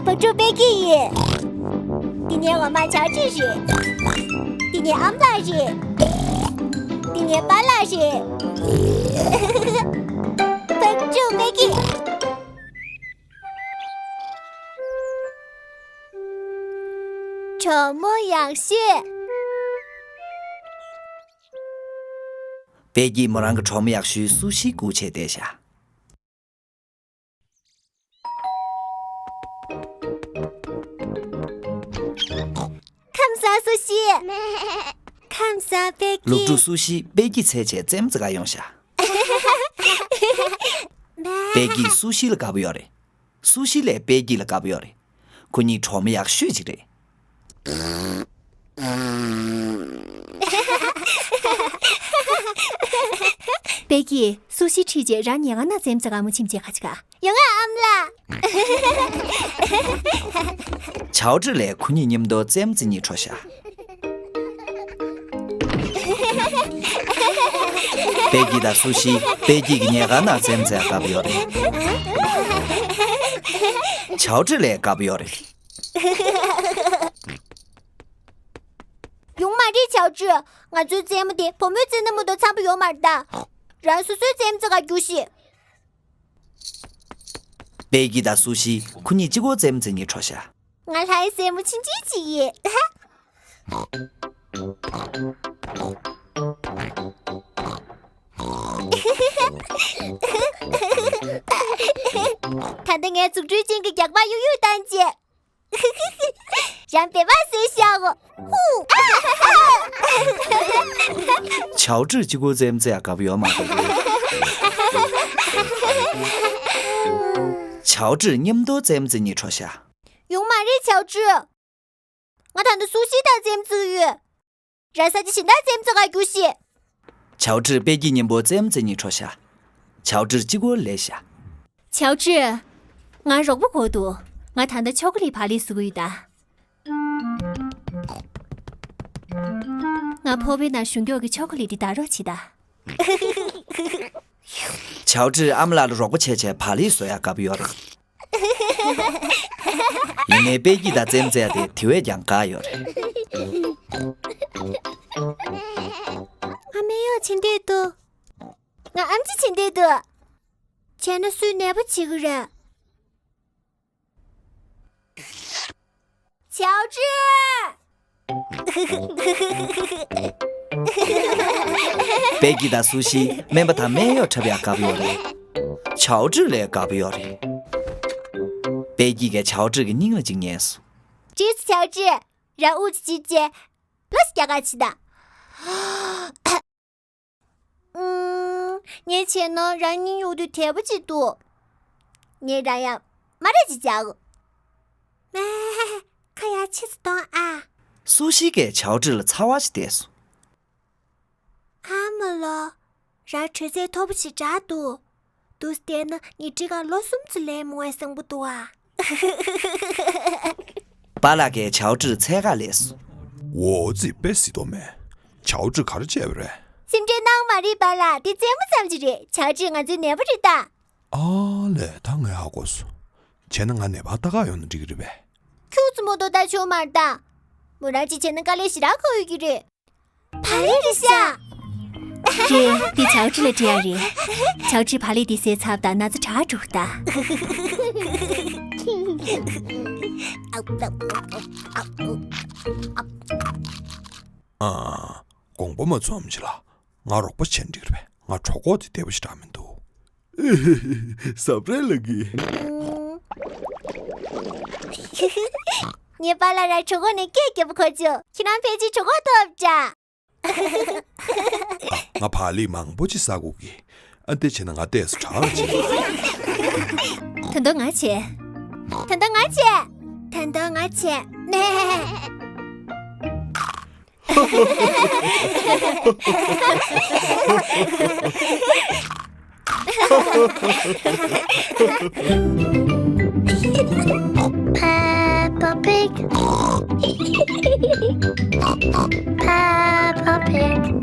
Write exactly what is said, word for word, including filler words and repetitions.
བག་ཕྲུག་པེ་ཀི་ཡིན། འདི་ངའི་འོག་མ་ཆའོ་ཀྲི་རེད། འདི་ངའི་ཨམ་ལགས་རེད། འདི་ངའི་པཱ་ལགས་རེད། བག་ཕྲུག་པེ་ཀི། གྲོགས་མོ་ཡག་ཤོས། པེ་ཀིས་མོ་རང་གི་གྲོགས་མོ་ཡག་ཤོས་སུ་ཤི་སྒུག་བྱས་བསྡད་ཤག་ཁམས་བཟང་སུ་ཤི། ཁམས་བཟང་པེ་ཀི། ལུག་ཕྲུག་སུ་ཤི་པེ་ཀིའི་མཚན་བྱས་རྩེད་མོ་རྩེ་ག་ཡོང་ཤག་པེ་ཀིས་སུ་ཤི་ལ་དགའ་པོ་ཡོད་རེད། སུ་ཤི་ལས་པེ་ཀི་ལ་དགའ་པོ་ཡོད་རེད། ཁོ་གཉིས་གྲོགས་མོ་ཡག་ཤོས་ཅིག་རེད། པེ་ཀི། སུ་ཤི་ཁྲིད་རྗེས་རང་ཉལ་ཁང་ནང་རྩེད་མོ་རྩེ་ག་མོ་ཕྱིན་བྱས་ཁ་ཅིག་ག་ཡོང་ང་ཨམ་ལགས། ཆའོ་ཀྲི་ལས་ཁོ་གཉིས་མཉམ་དུ་རྩེད་མོ་རྩེ་སྙིང་བྲོ་ཤག་པེ་ཀི་དང་སུ་ཤི་པེ་ཀི་གི་ཉལ་ཁང་ནང་རྩེད་མོ་རྩེ་ཡག་དགའ་པོ་ཡོད་རེད། ཆའོ་ཀྲི་ལས་དགའ་པོ་ཡོད་རེད། ཡོང་མ་རེད་ཆའོ་ཀྲི། ང་ཚོའི་རྩེད་མོ་དེ་བུ་མོའི་རྩེད་མོ་དང་འཚམ་པོ་ཡོད་མ་རེད་ད། རང་སོ་སོའི་རྩེད་མོ་རྩེ་ག་རྒྱུགས་ཤིག་པེ་ཀི་དང་སུ་ཤི་ཁོ་གཉིས་གཅིག་པོ་རྩེད་མོ་རྩེ་སྙིང་བྲོ་ཤག་ང་ལྷའི་སྲས་མོ་ཆུང་ཆུང་ཅིག་ཡིན། ད་ལྟ་ངས་རྫུ་འཕྲུལ་ཅན་གྱི་རྒྱགས་པ་གཡུག་གཡུག་བཏང་རྗེས། རང་བདེ་བར་གསོས་ཤོག་ཧུ། ཆའོ་ཀྲི་གཅིག་པོ་རྩེད་མོ་རྩེ་ཡག་དགའ་པོ་ཡོད་མ་རེད། ཆའོ་ཀྲི་མཉམ་དུ་རྩེད་མོ་རྩེ་སྙིང་བྲོ་ཤག་ཡོང་མ་རེད་ཆའོ་ཀྲི། ང་ད་ལྟ་སུ་ཤི་དང་རྩེད་མོ་རྩེ་གི་ཡོད། རང་ས་ཆ་གཞན་དག་རྩེད་མོ་རྩེ་ག་རྒྱུགས་ཤིག་ཆའོ་ཀྲི་པེ་ཀི་མཉམ་པོ་རྩེད་མོ་རྩེ་སྙིང་བྲོ་ཤག་ཆའོ་ཀྲི་གཅིག་པོ་ལས་ཤག་ཆའོ་ཀྲི། ང་རོགས་པ་དགོས་འདུག་ང་ད་ལྟ་ཆོ་ག་ལི་བག་ལེབ་བཟོ་གི་ཡོད་ད། ང་ཕོར་པའི་ནང་གཞུང་སྐྱོགས་ཀྱི་ཆོ་ག་ལི་འདི་བདའ་རོགས་བྱེད་ད། ཆའོ་ཀྲི་ཨ་མ་ལགས་ལ་རོགས་པ་བྱས་བྱས་བག་ལེབ་བཟོ་ཡག་དགའ་པོ་ཡོད་རེད། ཡིན་ནའི་པེ་ཀི་དང་རྩེད་མོ་རྩེ་ཡག་དེ་དེ་བས་ཀྱང་དགའ་ཡོད་རེད། ང་སྨན་གཡོག་བྱེད་འདོད་འདུག་ང་ཨེམ་ཆི་བྱེད་འདོད་འདུག་བྱས་ན་སུས་ནད་པ་བྱེད་ཀྱི་རེད། ཆའོ་ཀྲི། པེ་ཀི་དང་སུ་ཤི་སྨན་པ་དང་སྨན་གཡོག་འཁྲབ་ཡག་དགའ་པོ་ཡོད་རེད། ཆའོ་ཀྲི་ལས་དགའ་པོ་ཡོད་རེད། པེ་ཀི་གིས་ཆའོ་ཀྲི་གི་སྙིང་ལ་གཅིག་ཉན་སོང་། ཀྲི་ཆའོ་ཀྲི། རང་དབུགས་ཅིག་བཅད། ལོ་སྐྱ་ཀ་ཆི་ད། ཨུམ། ངས་བྱས་ན་རང་སྙིང་གཡུག་དུས་དལ་པོ་ཅིག་འདུག་ངས་རང་ཡང་མ་རེད་ཅིག་བྱ་འོ། མེ། ཁ་ཡ་ཆི་ཙི་གཏོང་ཨ། སུ་ཤི་གིས་ཆའོ་ཀྲི་ལ་ཚ་བ་ཞིག་བལྟས་སོང་། ཨ་མ་ལོ། རང་དྲོད་ཚད་མཐོ་པོ་ཞིག་དྲག་འདུག་འདུག་བལྟས་ན་ཉལ་ཁྲིའི་སྒང་ལོ་གསུམ་ཙམ་ལས་མང་བའི་བཟང་པོ་འདུག་ཨ། པཱ་ལགས་ཀྱིས་ཆའོ་ཀྲིར་འཚད་ཁ་ལས་སོང་། འོ་ཙི་དཔེ་སྲིད་དོ་མེད། ཆའོ་ཀྲི་ག་རེ་བྱས་པ་རེད། སེམས་ཁྲལ་གནང་མ་རེད་པཱ་ལགས། དེ་རྩེད་མོ་ཙམ་ཅིག་རེད། ཆའོ་ཀྲི་ང་ཚོའི་ནད་པ་རེད་ད། ཨ་ལས་ད་ངས་ཧ་གོ་སོང་། བྱས་ན་ང་ནད་པར་ལྟ་ག་ཡོང་ན་འགྲིག་གི་རེད་པས། ཁྱུག་ཙམ་མོ་ཏོ་ལྟ་ཆོག་མ་རེད་ད། མོ་རང་གཅིག་བྱས་ན་དཀའ་ལས་ཞེ་དྲག་ཁག་ཡོད་ཀྱི་རེད། བག་ལེབ་རེད་ཤག་ཀྲི། འདི་ཆའོ་ཀྲི་ལ་སྤྲད་ཡག་རེད། ཆའོ་ཀྲིས་བག་ལེབ་འདི་བཟས་ཚར་བ་དང་ན་ཚ་དྲག་འགྲོ་གི་ད། ཨ། དགོངས་པ་མ་ཚོམ་ཅི་ལ། ང་རོགས་པ་བྱས་ན་འགྲིག་རེད་པས། ང་གྲོད་ཁོག་དེ་བདེ་པོ་ཞེ་དྲག་མི་འདུག་ཟབ་རེད་ལགས་ཀྱིས། ངའི་པཱ་ལགས་རང་གྲོད་ཁོག་ནས་སྐད་རྒྱག་པ་གོ་བྱུང་། ཁྱེད་རང་ཕལ་ཆེར་གྲོད་ཁོག་ལྟོགས་པ་འདྲ། ཨ། ང་བག་ལེབ་མང་པོ་ཅིག་ཟ་དགོས་ཀྱི། ཨ། དེ་བྱས་ན་ང་ཏོག་ཙམ་དྲག་ཅིག་ད་དུང་ང་བྱས། ད་དུང་ང་བྱས། ད་དུང་ང་བྱས། མེ། Peppa Pig. Peppa Pig.